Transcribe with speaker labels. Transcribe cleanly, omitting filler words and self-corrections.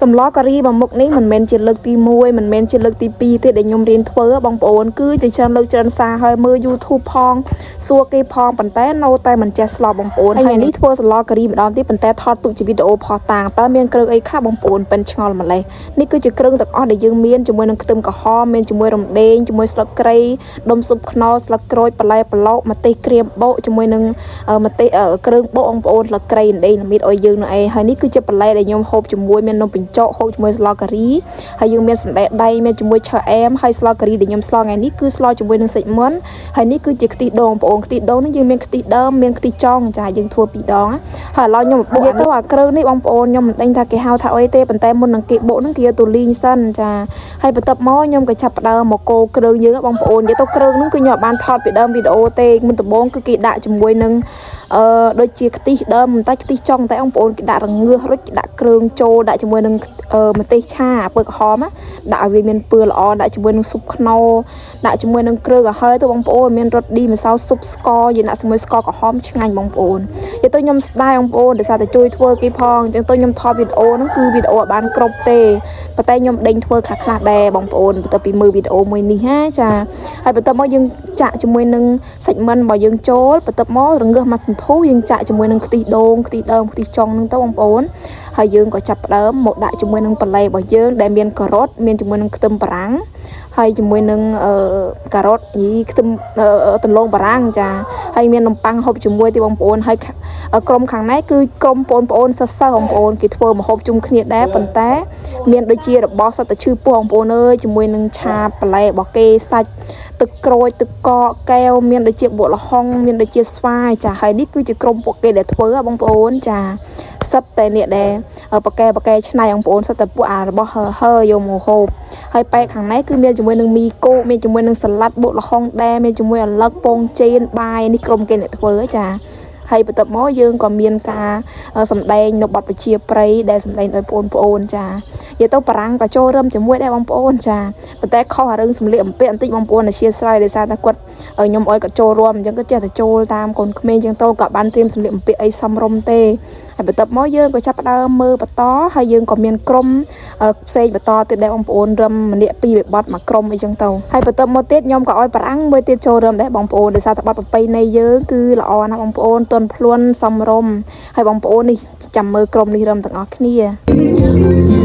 Speaker 1: សម្លការីមួយមុខនេះមិនមែនជាលើកទី1មិនមែនជាលើកទី2ទេដែលខ្ញុំរៀនធ្វើបងប្អូនគឺជាច្រើនលើកច្រើនសារហើយមើល YouTube ផងសួរគេផងប៉ុន្តែនៅតែមិនចេះស្លបងប្អូនហើយថ្ងៃនេះធ្វើសម្លការីម្ដងទៀតប៉ុន្តែថតទុកជាវីដេអូផុសតាងតើមានគ្រឿងអីខ្លះបងប្អូនប៉ិនឆ្ងល់ម្លេះនេះគឺជាគ្រឿងទាំងអស់ដែលយើងមានជាមួយនឹងខ្ទឹមក្រហមមានជាមួយរំដេងជាមួយស្លឹកគ្រៃដុំស៊ុបខ្នុរស្លឹកក្រូចបន្លែប្រឡូកម្ទេសក្រៀមបូកជាមួយនឹងម្ទេសគ្រឿងបូកបងប្អូនស្លឹកគ្រៃរំដេងល្មៀតឲ្យយើងនឹងឯងហើយនេះគឺជាបន្លែដែលខ្ញុំហូបជាមួយមាននំបញ្ចុកហូបជាមួយស្លការីហើយយើងមានសណ្តែកដីមានជាមួយឆើអែមហើយស្លការីដែលខ្ញុំស្លថ្ងៃនេះគឺស្លជាមួយនឹងសាច់មាន់ហើយនេះគឺជាខ្ទិះដូងបងប្អូនខ្ទិះដូងនេះយើងមានខ្ទិះដើមមានខ្ទិះចុងចាយើងធ្វើពីរដងហើយឥឡូវខ្ញុំបុកទៅអាគ្រឿងនេះបងប្អូនខ្ញុំមិនដឹងថាគេហៅថាអីទេប៉ុន្តែមុននឹងគេបុកហ្នឹងគេយកទៅលីងសិនចាហើយបន្ទាប់មកខ្ញុំក៏ចាប់ផ្ដើមមកកូរគ្រឿងយើងបងប្អូននិយាយទៅគ្រឿងហ្នឹងគឺខ្ញុំអត់បានថតពីដើមវីដេអូទេមុនដំបូងគឺគេដាក់ជាមួយនឹងអឺដូចជាខ្ទិះដើមមិនតែខ្ទិះចុងតែបងប្អូនគេដាក់រងើសរួចគេដាក់គ្រឿងចូលដាក់ជាមួយនឹងម្ទេសឆាពើក្រហមដាក់ឲ្យវាមានពើល្អដាក់ជាមួយនឹងស៊ុបខ្នុរដាក់ជាមួយនឹងគ្រឿងឲ្យហើយទៅបងប្អូនមានរត់ឌីម្សៅស៊ុបស្ករយើងដាក់ជាមួយស្ករក្រហមឆ្ងាញ់បងប្អូននិយាយទៅខ្ញុំស្ដាយបងប្អូនដោយសារតែជួយធ្វើគេផងអញ្ចឹងទៅខ្ញុំថតវីដេអូហ្នឹងគឺវីដេអូអត់បានគ្រប់ទេប៉ុន្តែខ្ញុំដេញធ្វើខ្លះខ្លះដែរបងប្អូនបន្ទាប់ពីមើលវីដេអូមួយនេះហាចាហើយបន្ទាប់មកយើងចាក់ជាមួយនឹងសាច់មិនរបស់យើងចូលបន្ទាប់មករងើសមកសន្ធូយើងចាក់ជាមួយនឹងខ្ទិះដូងខ្ទិះដើមខ្ទិះចុងហ្នឹងទៅបងប្អូនហើយយើងក៏ចាប់ផ្ដើមមកដាក់ជាមួយនឹងបន្លែរបស់យើងដែលមានការ៉ុតមានជាមួយនឹងខ្ទឹមបារាំងហើយជាមួយនឹងអឺការ៉ុតយីខ្ទឹមដំឡូងបារាំងចាហើយមាននំប៉័ងហូបជាមួយទីបងប្អូនហើយក្រុមខាងនេះគឺក្រុមបងប្អូនសិស្សសិស្សបងប្អូនគេធ្វើម្ហូបជុំគ្នាដែរប៉ុន្តែមានដូចជារបស់សត្វតែឈឺពោះបងប្អូនអើយជាមួយនឹងឆាបន្លែរបស់គេសាច់ទឹកក្រូចទឹកកកកែវមានដូចជាបុកល្ហុងមានដូចជាស្វាយចាហើយនេះគឺជាក្រុមពួកគេដែលធ្វើបងប្អូនចាសិតតែអ្នកដែលបកែបកែឆ្នៃបងប្អូនសិតតែពួកអារបស់ហឺហឺយកមកហូបហើយប៉ែកខាងនេះគឺមានជាមួយនឹងមីគោមានជាមួយនឹងសាឡាត់បុកល្ហុងដែរមានជាមួយអាលឹកពងចេនបាយនេះក្រុមគេអ្នកធ្វើចាហើយបន្ទាប់មកយើងក៏មានការសម្ដែងនៅបទវិជាប្រិយដែលសម្ដែងដោយបងប្អូនចានិយាយទៅបារាំងក៏ចូលរួមជាមួយដែរបងប្អូនចាប៉ុន្តែខុសអារឿងសម្លៀកបំពាក់បន្តិចបងប្អូនអធិស្ឋានដោយសារតែគាត់ខ្ញុំអោយគាត់ចូលរួមអញ្ចឹងគាត់ចេះតែចូលតាមកូនក្មេងអញ្ចឹងទៅក៏បានត្រៀមសម្លៀកបំពាក់អីសមរម្យទេហើយបន្ទាប់មកយើងក៏ចាប់ផ្ដើមមើលបន្តហើយយើងក៏មានក្រុមផ្សេងបន្តទៀតដែរបងប្អូនរឹមម្នាក់ពីរបត់មួយក្រុមអីចឹងទៅហើយបន្ទាប់មកទៀតខ្ញុំក៏ឲ្យបារាំងមួយទៀតចូលរួមដែរបងប្អូនដោយសារតែបទប្រពៃណីយើងគឺល្អណាស់បងប្អូនទន់ភ្លន់សមរម្យហើយបងប្អូននេះចាំមើលក្រុមនេះរឹមទាំងអស់គ្នា។